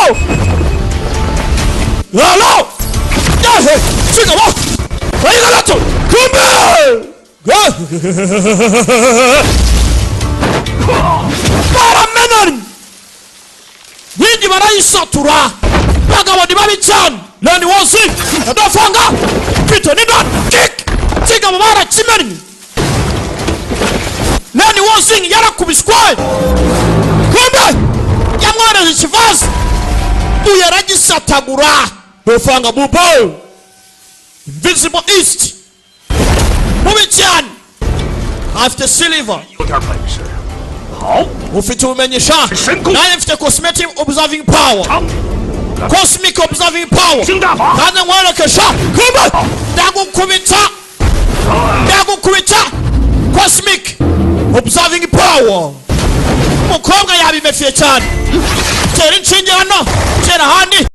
Halo, halo, yahe kigabo ayiga gato, kumbe baramenanye, inkingi barayisatura. Bagabo ni babi cyane. Leni wose adafanga mfite ni dan kick, kigabo barakimennye. Leni wose yarakubiswe, kumbe yamwohereje ikivazi, uyu aragisatagura. Dofanga bubo invisible east mubi cyane, afite silver. 有点本事。好， Ufite ubumenyi sha. Nanjye mfite cosmetic observing power. 长 Cosmic observing power. 行大法。 Kandi nkwereke sha, kumbe ndagukubita, ndagukubita cosmic observing power. Umukobwa yabimefiye cyane, tera inshinge hano, tera ahandi.